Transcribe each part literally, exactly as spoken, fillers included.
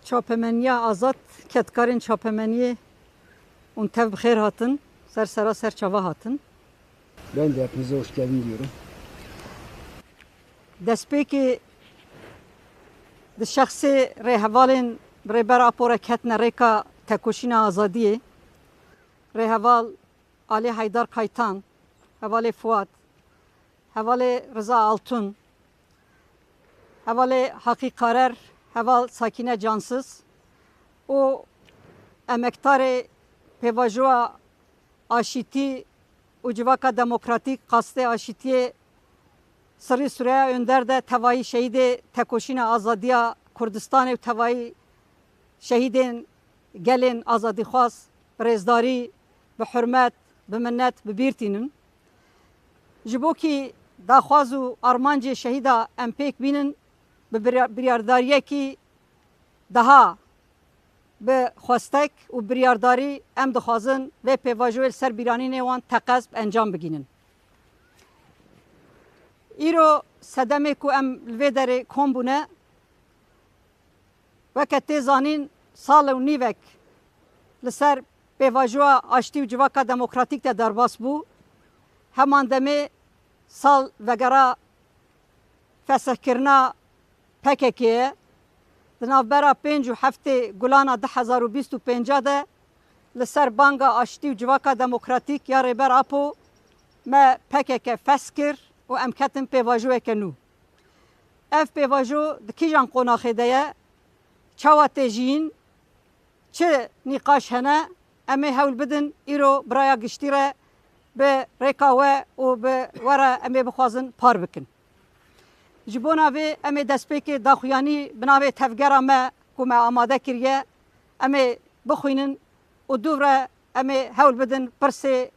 Çapemeniya azad, kedkarên çapemeniyê hûn tev bi xêr hatin, ser sera ser çava hatin. Ben de hepinize hoş geldin diyorum. Destpêkê di şexsê rêhevalên Rêber Apo re ketine rêka tekoşîna azadiyê. Rêheval Alî Heydar Kaytan, hevalê Fuat, hevalê Riza Altun, hevalê Haqî Karer, heval Sakîne Cansız û emektarê Pêvajoya Aşîtî û Civaka Demokratîk Qastê Aşîtiyê Sirrî Sureya Önder de tevayî şehîdê Tekoşîna Azadiya Kurdistanê û tevayî şehîdên gelên azadîxwaz bi rêzdarî, bi hurmet, bi minnet bi bîr tînin. Ji bo kî daxwaz û armancê şehîda em pêk bînin, bi birya-, biryardariyekî daha bi xwestek û biryardarî em dixwazin vê pêvajoyê li ser bîranînê wan teqez bi encam bigînin. Îro sedemê ku em li vê derê kom bûne, weke tê zanîn sal û nîvek li ser pêvajoya aştî û civaka demokratîk de derbas bû. Heman demê sal vegera fesihkirina P K K ye. Di navbera pênc û heftê Gulana du hezar û bîst û pênc de li ser banga aştî û civaka demokratîk ya Rêber Apo me P K K fesih kir û em ketin pêvajoyeke nû. Ev pêvajo di kîjan qonaxê de ye? Çawa tê jiyîn? Çi nîqaş hene? Em ê hewl bidin îro bi raya giştî re bi rêka we û bi we re em ê bixwazin par bikin. Ji bona vê em ê destpêkê daxuyanî bi navê tevgera me ku me amade kiriye, em ê bixwînin û dûv re em ê hewl bidin pirsê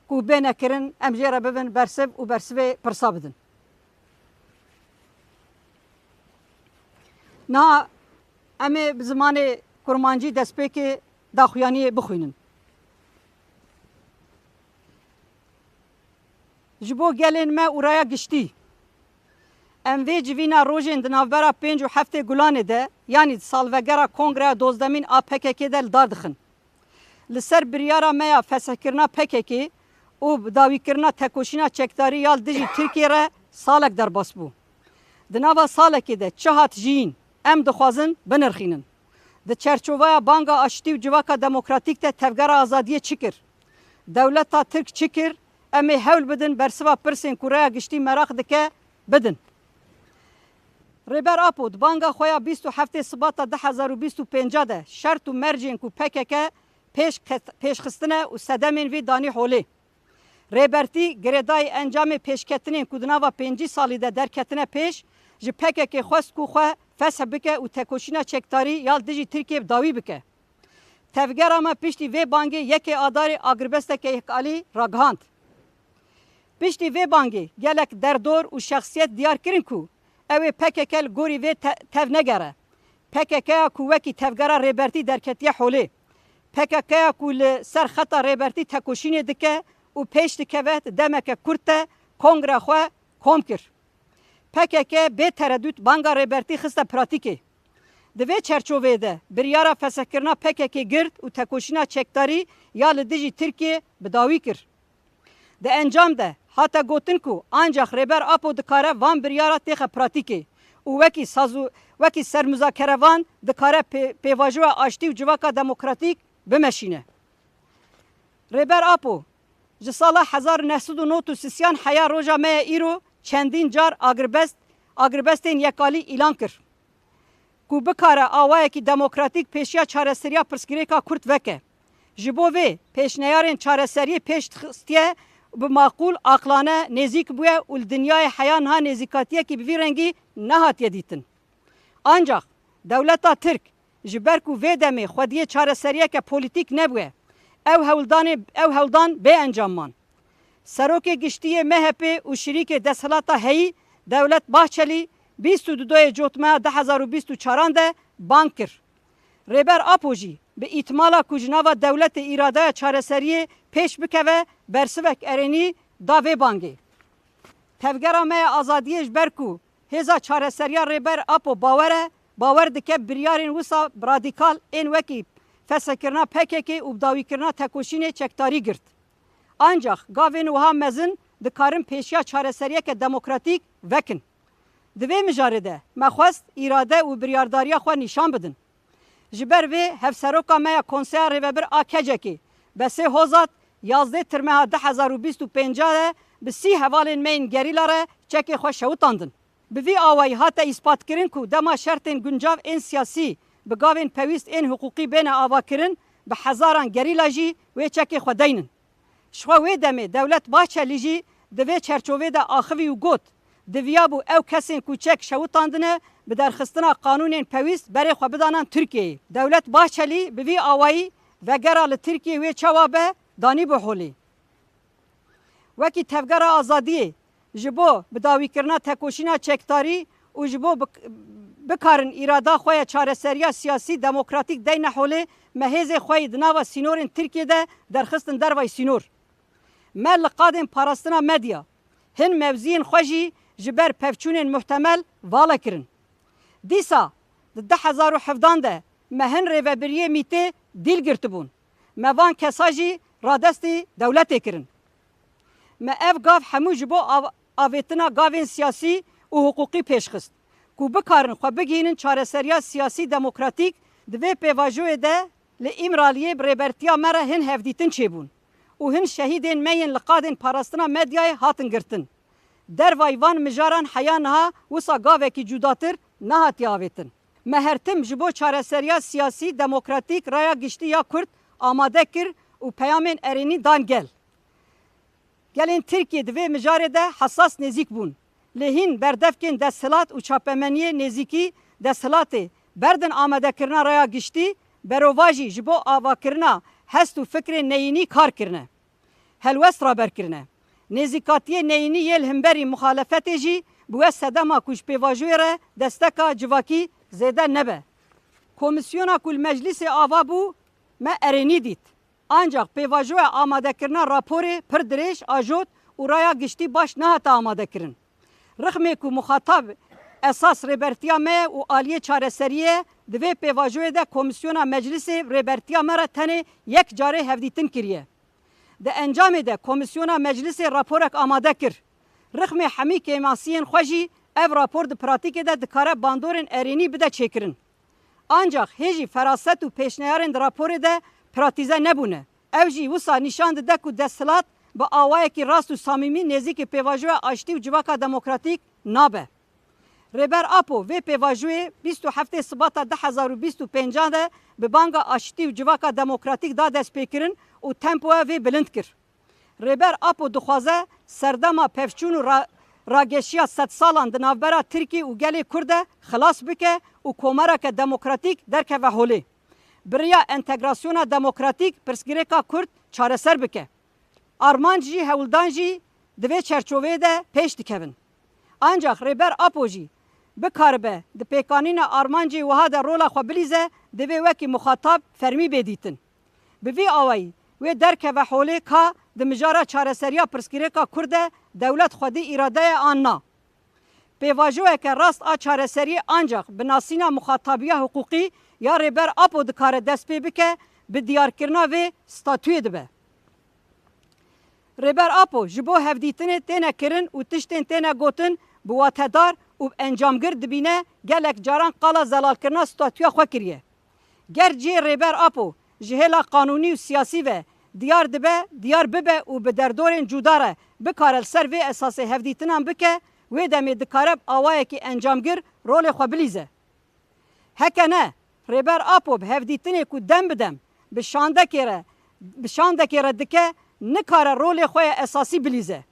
ku bêne kirin em jê re bibin bersiv û bersivê pirsa bidin. Niha em ê bi zimanê kurmancî destpêkê daxuyaniyê bixwînin. Ji bo gelên me û raya giştî, em vê civîna rojên di navbera pênc û heftê Gulanê de, yanî di salvegera Kongreya dozdemîn a P K K de li dar dixin. Li ser biryara me ya fesihkirina P K K û bidawîkirina tekoşîna çekdarî ya li dijî Tirkiyê re salek derbas bû. Di nava salekê de çi hat jiyîn, em dixwazin binirxînin. Di çerçoveya banga aştî û civaka demokratîk de tevgera azadiyê çi kir? Dewleta Tirk çi kir? Em ê hewl bidin bersiva pirsên ku raya giştî meraq dike, bidin. Rêber Apo di banga xwe ya bîst û heftê Sibata du hezar û bîst û pênc de şert û mercên ku P K K pêş ket-, pêşxistine û sedemên vî danî holê. Rêbertî girêdayî encamê pêşketinên ku di nava pêncî salî de derketine pêş, ji P K K xwest ku xwe fesih bike û tekoşîna çekdarî ya li dijî Tirkiyê bi dawî bike. Tevgera me piştî vê bangê yekê Adarê agirbesteke yekalî ragihand. Piştî vê bangê gelek derdor û şexsiyet diyar kirin ku ew ê P K K li gorî vê te-, tevnegere. P K K ya ku wekî tevgera Rêbertî derketiye holê. P K K ya ku li ser xeta Rêbertî tekoşînê dike û pêş dikeve di demeke kurt de kongreya xwe kom kir. P K K bê teredût banga Rêbertî xiste pratîkê. Di vê çerçoveyê de biryara fesihkirina P K K girt û tekoşîna çekdarî ya li dijî Tirkiyê bi dawî kir. Di encam de hate gotin ku ancax Rêber Apo dikare van biryara têxe pratîkê û wekî saz û wekî sermuzakerevan dikare pê-, pêvajoya aştî û civaka demokratîk bimeşîne. Rêber Apo ji sala hezar û neh sed û nod û sisiyan heya roja me ye îro çendîn car agirbest, agirbestên yekalî îlan kir ku bikare awayekî demokratîk pêşiya çareseriya pirsgirêka Kurd veke. Ji bo vê pêşneyarên çareseriyê pêş dixistiye bi maqûl, aqlane, nêzîk bûye û li dinyayê heya niha nêzîkatiyekî bi vî rengî nehatiye dîtin. Ancax dewleta Tirk ji ber ku vê demê xwediyê çareseriyeke polîtîk nebûye, ew hewldanê, ew hewldan bê encam man. Serokê Giştî yê M H P û şirîkê desthilata heyî Dewlet Bahçelî bîst û du doyê Cotmeya du hezar û bîst û çaran de bang kir. Rêber Apo jî bi îtmala ku ji nava dewletê îradeya çareseriyê pêş bikeve bersivek erênî da vê bangê. Tevgera me ya azadiyê ji ber ku hêza çareseriya Rêber Apo bawer e, Bawer dike biryarên wisa radîkal ên wekî feshekirina P K K û bidawîkirina tekoşînê çekdarî girt. Ancax gavên wiha mezin dikarin pêşiya çareseriyeke demokratîk vekin. Di vê mijarê de me xwest îrade û biryardariya xwe nîşan bidin. Ji ber vê hevseroka me ya Konseya Rêvebir a K C K'ê, Besê Hozat, yazdê Tirmeha du hezar û bîst û pênc de bi sî hevalên me yên gerîla re çekê xwe şewitandin. Bi vî awayî hate îspatkirin ku dema şertên guncav ên siyasî bi gavên pêwîst ên hiqûqî bêne avakirin, bi hezaran gerîla jî wê çekê xwe deynin. Ji xwe wê demê Dewlet Bahçelî jî di vê çerçovê de axivî û got, diviyabû ew kesên ku çek şewitandine bi derxistina qanûnên pêwîst berê xwe bidanan Tirkiyeyê. Dewlet Bahçelî bi vî awayî vegera li Tirkiyê wê çawa be danîbû holê. Wekî Tevgera Azadiyê ji bo bidawîkirina tekoşîna çekdarî û ji bo bik-, bikarin îrada xwe ya çareseriya siyasî demokratîk deyne holê, me hêzê xwe yî di nava sînorên Tirkiyê de derxistin dervayî sînor. Me li qadên parastina medya, hin mewziyên xwe jî ji ber pevçûnên muhtemel vala kirin. Dîsa di du hezar û hevdan de me hin rêvebiriyê mîtê dîl girtibûn. Me van kesa jî radestî dewletê kirin. Me ev gav hemû ji bo av-, avêtina gavên siyasî û hiqûqî pêş xist, ku bikarin xwe bigihînin çareseriya siyasî demokratîk. Di vê pêvajoyê de li Îmraliyê bi rêbertiya me re hin hevdîtin çêbûn û hin şehîdên me yên li qadên parastina medyayê hatin girtin. Dervayî van mijaran heya niha wisa gavekî cudatir nehatiye avêtin. Me her tim ji bo çareseriya siyasî demokratîk raya giştî ya Kurd amade kir û peyamên erênî dan gel. Gelên Tirkiyê di vê mijarê de hesas nêzîk bûn. Lê hîn berdevkên desthilat û çapemeniyê nêzîkî desthilatê berdin amadekirina raya giştî, berovajî ji bo avakirina hest û fikrên neyînî kar kirine. Helwest raber kirine. Nêzîkatiyê neyînî yê li hemberî muxalefetê jî bi we sedema ku ji pêvajoyê re desteka civakî zêde nebe. Komîsyona ku li meclîsê ava bû, me erênî dît. Ancax pêvajoya amadekirina raporê pir dirêj, ajot û raya giştî baş nehate amadekirin. Rixmê ku muxatab esas rêbertiya me ye û aliyê çareseriyê ye, di vê pêvajoyê de komîsyona meclîsê rêbertiya me re tenê yek carê hevdîtin kiriye. Di encamê de komîsyona meclîsê raporek amade kir. Rixmê hemî kêmasiyên xwe jî ev rapor di pratîkê de dikare bandorên erênî bide çêkirin. Ancax hê jî feraset û pêşneyarên di raporê de pratîze nebûne. Ew jî wisa nîşan dide ku desthilat bi awayekî rast û samîmî nêzîkî pêvajoya aştî û civaka demokratîk nabe. Rêber Apo vê pêvajoyê bîst û heftê Sibata du hezar û bîst û pênc de bi banga aştî û civaka demokratîk da destpêkirin û tempoya vê bilind kir. Rêber Apo dixwaze serdema pevçûn û ra-, rageşiya sedsalan di navbera Tirkî û gelê Kurd de xilas bike û komareke demokratîk derkeve holê. Bi riya entegrasyona demokratîk pirsgirêka Kurd çareser bike. Armanc jî hewldan jî di vê çerçoveyê de pêş dikevin. Ancax Rêber Apo jî bikaribe di pêkanîna armancê wiha de rola xwe bilîze, divê wekî muxatab fermî bê dîtin. Bi vî awayî wê derkeve holê ka di mijara çareseriya pirsgirêka Kurd de dewlet xwedî îrade ye an na. Pêvajoyeke rast a çareseriyê ancax bi nasîna muxatabiya hiqûqî ya Rêber Apo dikare dest pê bike, bi diyarkirina vê statûyê dibe. Rêber Apo ji bo hevdîtinê têne kirin û tiştên têne gotin bi watedar û bi encamgir dibîne, gelek caran qala zelalkirina statûya xwe kiriye. Ger cihê Rêber Apo ji hêla qanûnî û siyasî ve diyar dibe, diyar bibe û bi derdorên cuda re bikare li ser vê esasê hevdîtinan bike, wê demê dikare bi awayekî encamgir rolê xwe bilîze. Heke ne, Rêber Apo bi hevdîtinê ku dem bi dem bi şandekê re, bi şandekê re dike, nikare rolê xwe ya esasî bilîze.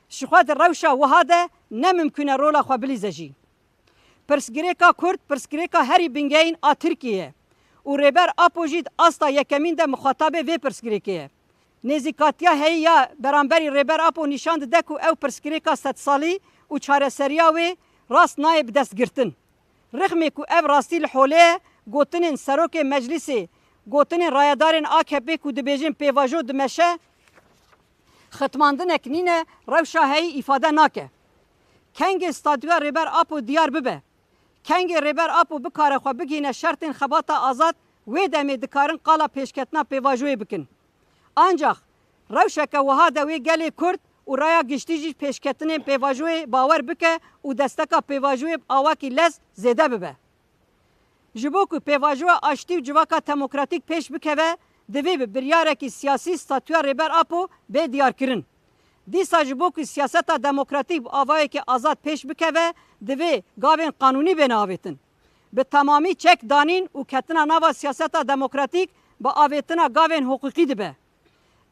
Ji xwe di rewşa wiha de ne mimkûn e rola xwe bilîze jî. Pirsgirêka Kurd pirsgirêka herî bingehîn a Tirkiyê ye û Rêber Apo jî di asta yekemîn de muxatabê vê pirsgirêkê ye. Nêzîkatiya heyî ya beramberî Rêber Apo nîşan dide ku ew pirsgirêka sedsalî û çareseriya wê rast nayê bi dest girtin. Rixmê ku ev rastî li holê ye, gotinên Serokê Meclîsê, gotinên rayedarên A K P ku dibêjin pêvajo dimeşe, xitmandinek nîne, rewşa heyî îfade nake. Kengê statûya Rêber Apo diyar bibe. Kengê Rêber Apo bikare xwe bigihîne şertên xebata azad, wê demê dikarin qala pêşketina pêvajoyê bikin. Ancax rewşeke wiha de wê gelê Kurd û raya giştî jî pêşketinên pêvajoyê bawer bike û desteka pêvajoyê bi awakî lez zêde bibe. Ji bo ku pêvajoya aştî û civaka demokratîk pêş bikeve, divê bi biryarekî siyasî statûya Rêber Apo bê diyarkirin. Dîsa ji bo ku siyaseta demokratîk bi avayekî azad pêş bikeve, divê gavên qanûnî bêne avêtin. Bi temamî çek danîn û ketina nava siyaseta demokratîk bi avêtina gavên hiqûqî dibe.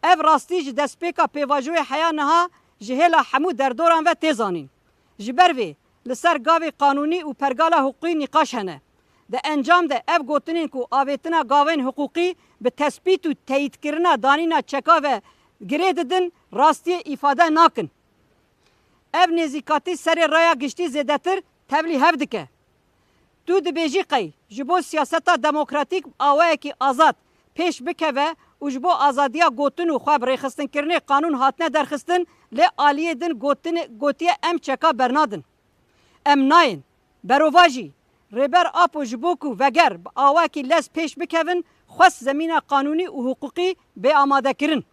Ev rastî ji destpêka pêvajoyê heya niha ji hêla hemû derdoran ve tê zanîn. Ji ber vê, li ser gavê qanûnî û pergala hiqûqî nîqaş hene. Di encam de ev gotinên ku avêtina gavên hiqûqî bi tespît û teyîdkirina danîna çeka ve girê didin, rastiyê îfade nakin. Ev nêzîkatî serê raya giştî zêdetir tevlî hev dike. Tu dibêjî qey ji bo siyaseta demokratîk awayekî azad pêş bikeve û ji bo azadiya gotin û xwe bi rêxistinkirinê qanûn hatine derxistin, lê aliyê din gotinê, gotiye em çeka bernadin. Em nayên. Berovajî, Rêber Apo ji bo ku veger bi awakî lez pêş bikevin, xwest zemîna qanûnî û hiqûqî bê amadekirin.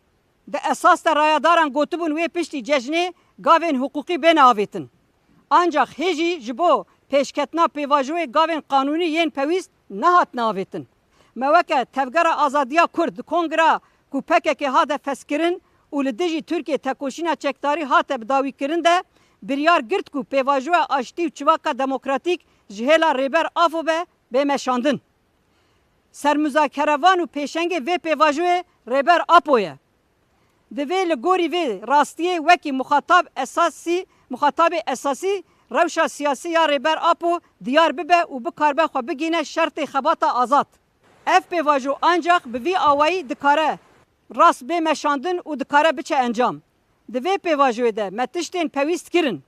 Di esas de rayadaran gotibûn wê piştî cejnê gavên hiqûqî bêne avêtin. Ancax hê jî ji bo pêşketina pêvajoyê gavên qanûnî yên pêwîst nehatine avêtin. Me weke Tevgera Azadiya Kurd di kongra ku P K K hate fezkirin û li dijî Tirkiyê tekoşîna çekdarî hate bidawîkirin de biryar girt ku pêvajoya aştî û çivaka demokratîk ji hêla Rêber Apo be bê meşandin. Sermuzakerevan û pêşengê vê pêvajoyê Rêber Apo ye. Divê li gorî vê rastiyê wekî muxatab esasî, muxatabê esasî rewşa siyasî ya Rêber Apo diyar bibe û bikaribe xwe bigihîne şertê xebata azad. Ev pêvajo ancax bi vî awayî dikare rast bê meşandin û dikare biçe encam. Di vê pêvajoyê de me tiştên pêwîst kirin.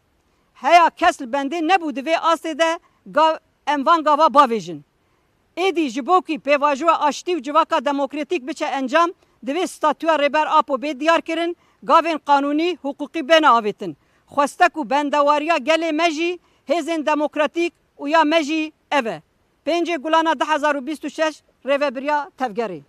Heya kes li bendê nebû di vê astê de gav, em van gava bavêjin. Êdî ji bo ku pêvajoya aştî û civaka demokratîk biçe encam, divê statûya Rêber Apo bê diyar kirin, gavên qanûnî, hiqûqî bêne avêtin. Xwestek û bendewariya gelê me jî, hêzên demokratîk û ya me jî ev e. Pêncê Gulana du hezar û bîst û şeş, Rêvebiriya Tevgerê.